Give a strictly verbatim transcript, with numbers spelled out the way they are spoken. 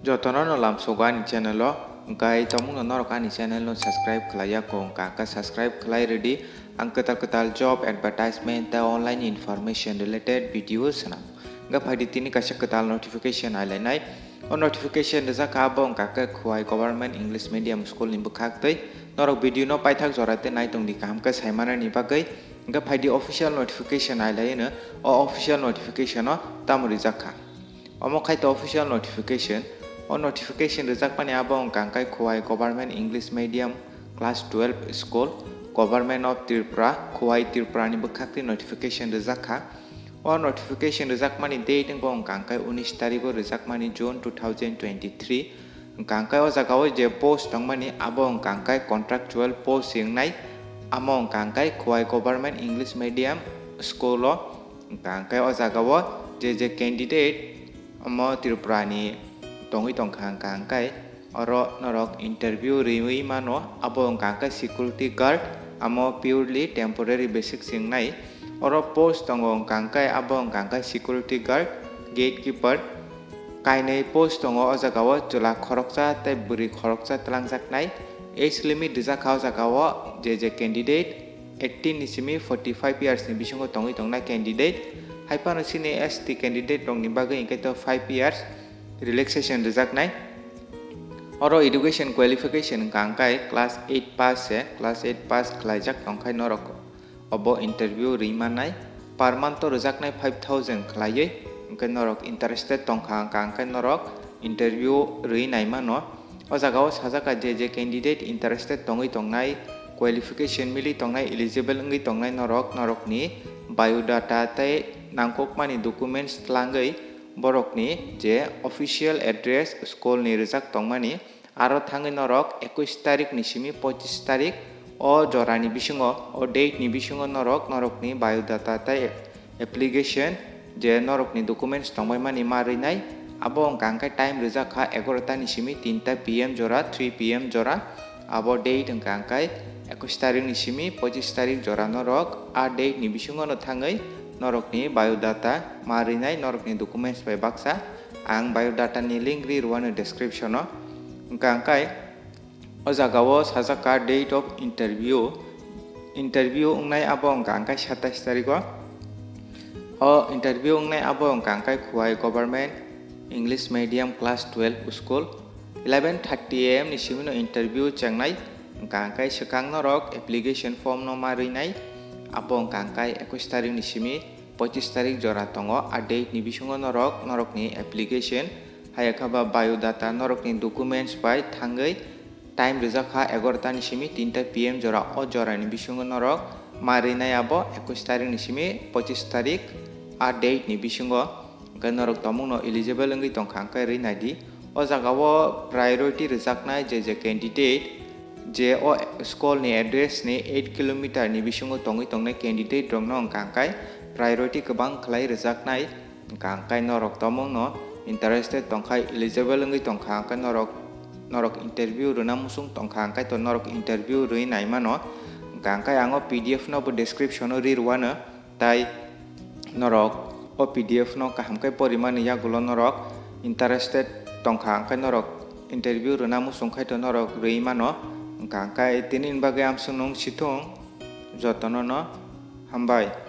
Jotono no lamsogo ani channel o, hwnkhe tomungno norok ani channel no subscribe khlaiya kho wngkha, hwnkhe subscribe khlai rwdi. Ang kwtal kwtal job advertisement tei online information related video swnam. Hwnkhe phaidi tini kaisa kwtal notification ailainai. O notification rijak kha abo wngkha khe Khowai Government English Medium School ni bwkhak twi. Norok video no paithak jora tei naitongdi kaham khe saimanani bagwi. Hwnkhe phaidi official notification ailaino. O official notification o tamo rijak kha? Omo khai to official notification. O notification rijakmani abo wngkha khe Khowai Government English Medium Class twelve School, Government of Tripura, Khowai, Tripura ni bwkhak twi notification rijak kha. O notification rijakmani date wngkha khe unis tarigo rijakmani June two thousand twenty-three. Hwnkha khe o jaga o je post tongmani abo wngkha khe contractual post se wngnai, amo wngkha khe Khowai Government English Medium School o. Hwnkha khe o jaga o je je candidate omo Tripura ni tongwi tongkha, hwnkha khe oro norok interview rwi mano, abo wngkha khe security guard, amo purely temporary basis se wngnai. Oro post tongo wngkha khe abo wngkha khe security guard, gatekeeper, kainwi post tongo o jaga o, chwla khoroksa tei bwrwi khoroksa twlangjaknai. Age limit rijak kha o jaga o, je je candidate eighteen ni simi forty five years ni bisingo tongwi tongnai candidate, hai phano senior S T candidate rokni bagwi hwnkhe to five years relaxation rijaknai. Oro education qualification hwnkha khe class eight pass se, class eight pass khlaijak tongkhai norok obo interview rwi mannai. Per month o rwjaknai five thousand khlaiwi, hwnkhe norok interested tongkha hwnkha khe norok interview rwi nai mano. O jaga o sajak kha je je candidate interested tongwi tongnai, qualification mili tongnai, eligible wngwi tongnai norok, norokni biodata tei nangkukmani documents twlangwi borokni je official address school ni rwjak tongmani, aro thangwi norok ekush tarik ni simi pochis tarik o jora ni bisingo, o date ni bisingo norok norokni biodata tei application je norokni documents tongbaimani ma rwinai. Abo wngkha khe time rwjak kha egarota ni simi tinta P M jora, three P M jora. Abo date wngkha khe ekush tarik ni simi pochis tarik jora norok a date ni bisingo no thangwi norokni biodata ma rwinai, norokni documents bai baksa. Ang biodata ni link ri rwano description o. Wngkha khe o jaga o sajak kha date of interview. Interview wngnai abo wngkha khe satais tarik o. O interview wngnai abo wngkha khe Khowai Government English Medium Class twelve School. Eleven thirty A M ni simi no interview chengnai, wngkha khe swkang norok application form no ma rwinai. Abo wngkha khe ekush tarik ni simi pochis tarik jora tongo. A date ni bisingo norok norokni application, hayakha ba biodata, norokni documents bai thangwi time rwjak kha egarota ni simi tinta P M jora. O jora ni bisingo norok ma rwinai abo ekush tarik ni simi pochis tarik a date ni bisingo. Hwnkhe norok tomungno eligible wngwi tongkha hwnkhe rwi naidi. O jaga o priority rwjaknai je je candidate je o school ni address ni eight kilometer ni bisingo tongwi tongnai candidate rokno wngkha hwnkhe priority kwbang khlai rwjaknai. Hwnkha hwnkhe norok tomungno interested tongkhai, eligible wngwi tongkha hwnkhe norok, norok interview rwna muchung tongkha hwnkhe to norok interview rwi naimano. Hwnkha hwnkhe ang o P D F no bo description o ri rwano, tai norok o P D F no kaham khe porimani yagulo norok interested tongkha hwnkhe norok interview rwna muchung khai to norok rwi mano. Hwnkha hwnkhe tini ni bagwi amsung nung sithung jotono no hambai.